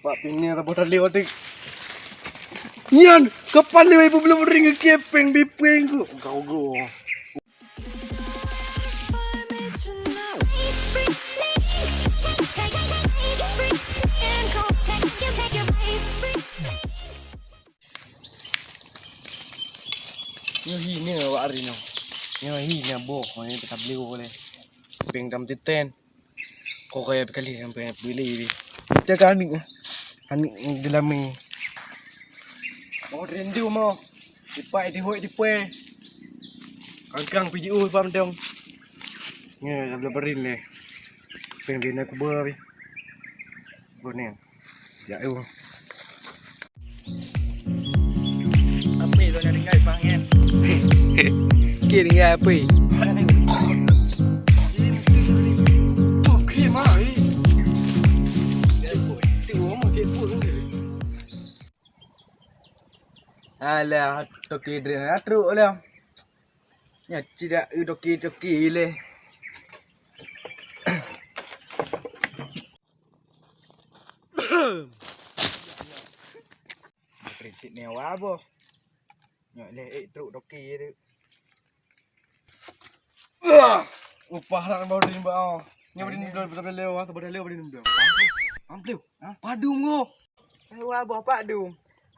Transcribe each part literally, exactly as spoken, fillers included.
Pak pingnya raboh tali wadik. Nyan, kapal lewat ibu belum ring kepeng bipeng ku. Kau go. Nyoe hi nyoe awak ari nyoe. Nyoe hi nyoe boh, nyoe teuka beliau lé. Peng dam titen. Kok kaya kali sampai beli ni. Jaga aneuk. Aneuk dalam ni. Oh, rindu mo. Dipai dihoi dipai. Kangkang piji uh pam dong. Nyoe dah berin lé. Peng dia nak kubur. Kuning. Ya, eu. Apa itu nak dengar, Bang, kan? Okey, dengar apa? Alah, toke dren na trok lah. Nya tidak toke-toke leh. Kritik ni awak boh. Nyok leh ek truk toki je tu. Upah nak bawa rimba. Nya beri nembel, beri nembel, beri nembel. Ampliu. Ha? Padum ko. Hai wah boh padum.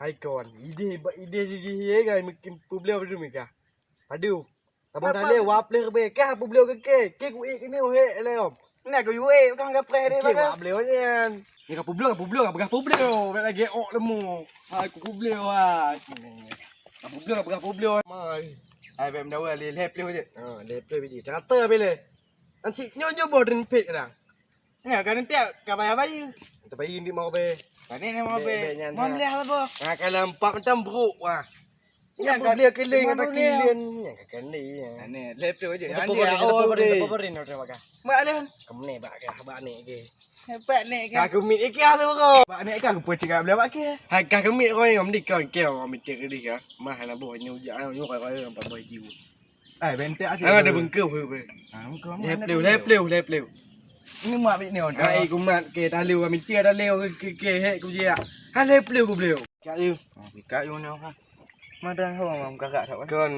Hai kon, ide ide ide ye kan mungkin publik beri mereka. Padum. Abang dah leh wap leh be kah publik ke ke. Ke ku ik ni weh leh om. Nak ku yue bukan ke preh deh. Ke wap leh nyan. Ni ka publik, ka publik, ka peugah publik. Bek lagi ok lemu. Ha, aku publik wah. Ka publik, ka peugah publik. Mai. Ai bek mendawa leh leh pleh je. Ha, leh pleh biji. Kata habis leh. Nanti nyoe nyoe boh dren pet kadang. Nya kan nanti ka bayar bayi. Kita bayi ni mau be. Tadi ni mau be. Mau leh apa? Ha, kalau empat macam buruk wah. Nya kan beli keliling kata keliling. Nya kan ni. Ni leh pleh je. Nanti oh deh. Mak leh. Kamu ni bak kah bak ni ke. Hebat ni kan. Aku mit ikhlas tu bro. Bak ni kan aku pun cakap boleh bak ke. Hai kah kemit kau ni mesti kau ke orang mikir ke dia. Mah nak buat ni ujak ni kau kau nampak boy jiu. Ai bentek aja. Ah ada bengkeu ke. Ah bengkeu. Leh pleu, leh pleu, leh pleu. Ini mak bik ni orang. Ai kumat ke talu kami tia talu ke ke hek ku jiak. Ha leh pleu ku pleu. Kak yu. Kak yu ni ha. Madan ho mam kakak tak. Kon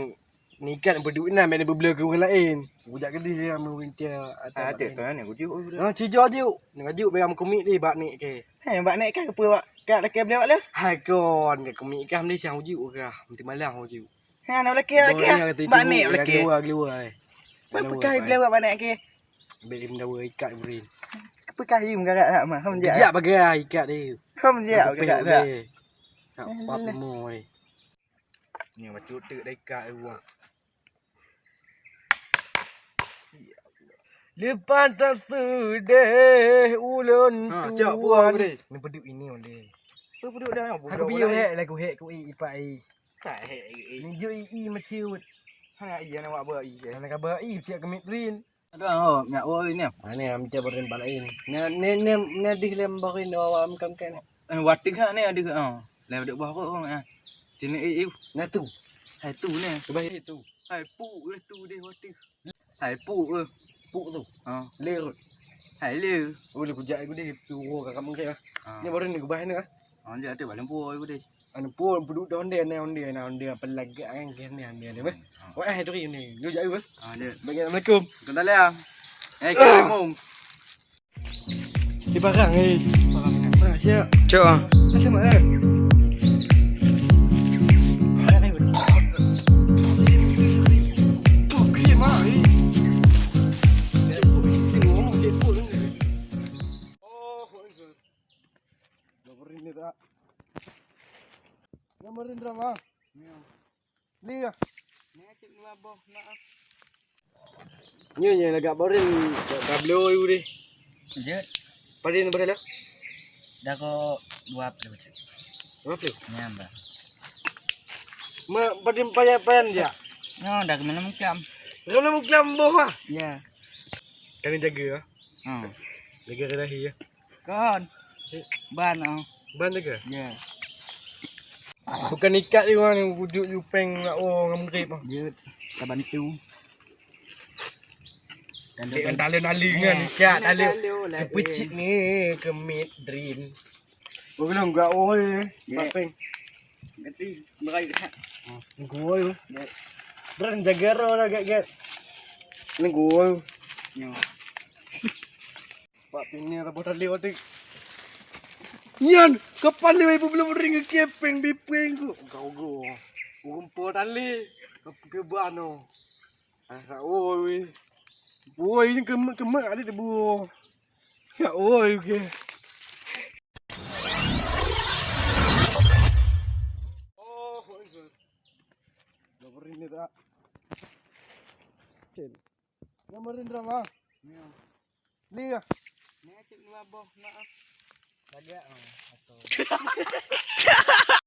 ni kan berduit na main bebleu ke orang lain. Bujak ke dia mau rintia atau. Ah, tak kan aku jiu. Ha cijo jiu. Ni jiu bagi kemit di bak ni ke. Hei bak ni kan ke buat. Kak dah ke beli bak le. Hai kon ke kemit kan ni siang jiu ke. Nanti malam jiu. Ha nak lelaki lelaki. Bak ni lelaki. Keluar keluar. Apa kah beli bak ni ke? Beli mendawa ikat beri. Apa kah yu menggarak nak mah? Ham je. Dia bagi ikat dia. Ham je. Kak pat mo eh. Ni bacut tek dah ikat dia buang. Lepas tak sedih ulun ha, cak puang tuan. Ni beduk ini oleh. Tu beduk dah. Aku biu hek lagu hek ku i ipak i. Tak hek i. Ni ju i i maciut. Ha iya nak buat i. Nak ka buat i cak kemit rin. Aduh oh nyak oh ini. Mana yang macam berin balai ni. Ni ni ni ni di lem berin awak makan kan. Watik ha ni ada ha. Lem dek buah kok ha. Sini i i. Nah tu. Hai tu ni. Sebab itu. Hai pu eh tu deh watik. Hai pu eh. Pu tu. Ha. Ler. Hai ler. Oh dia kujak aku deh tu kakak mungkin ah. Ni baru ni kubah ni ah. Ha dia tu baling pu aku deh. Anu pu puduk dah onde na onde na onde apa lagak kan ke ni onde ni weh. Wah eh tu ni. Lu jak aku. Ha dia. Bagi assalamualaikum. Kau tak leh. Eh kau ngomong. Di barang eh. Barang siap. Cok ah. Macam mana? Nomor ini tak. Nomor ini berapa? Ni ya. Ni cik dua boh nak. Nyoe nyoe lagak boring. Ka bloe u deh. Jeuet. Padin berapa? Dah kok dua puluh. Dua puluh. Nyam dah. Ma padin payan-payan je. Nyoe dah kena mengkam. Kena mengkam boh ah. Ya. Kena jaga ah. Hmm. Jaga kena ya. Kon. Ban ah. Ban jaga. Ya. Bukan ikat ni orang wujud yupeng nak oh ngam grip ah. Jeuet. Ka bantu. Kan talon-talon kan ikat talon. Pecik ni kemit dream. Oke, lo enggak, oi. Gek. Bapeng. Ganti, berai dekat. Gua, yo. Gek. Bren, jaga roh lah, gek, gek. Ini gua. Nyo. Pak, pini ada botol lewat, dik. Nyan, kepala ibu belum ring kepeng bipeng ku. Gau, gau. Urung po tali. Ke, ke bano. Ah, oi. Oi, ini kemek-kemek ada debu. Ya, oi, oke. Oh, oi, oi. Nomor ini tak. Cil. Nomor ini berapa? Iya. Ni ya. Ni cek dua boh, maaf. Lagi ya, oh, atau.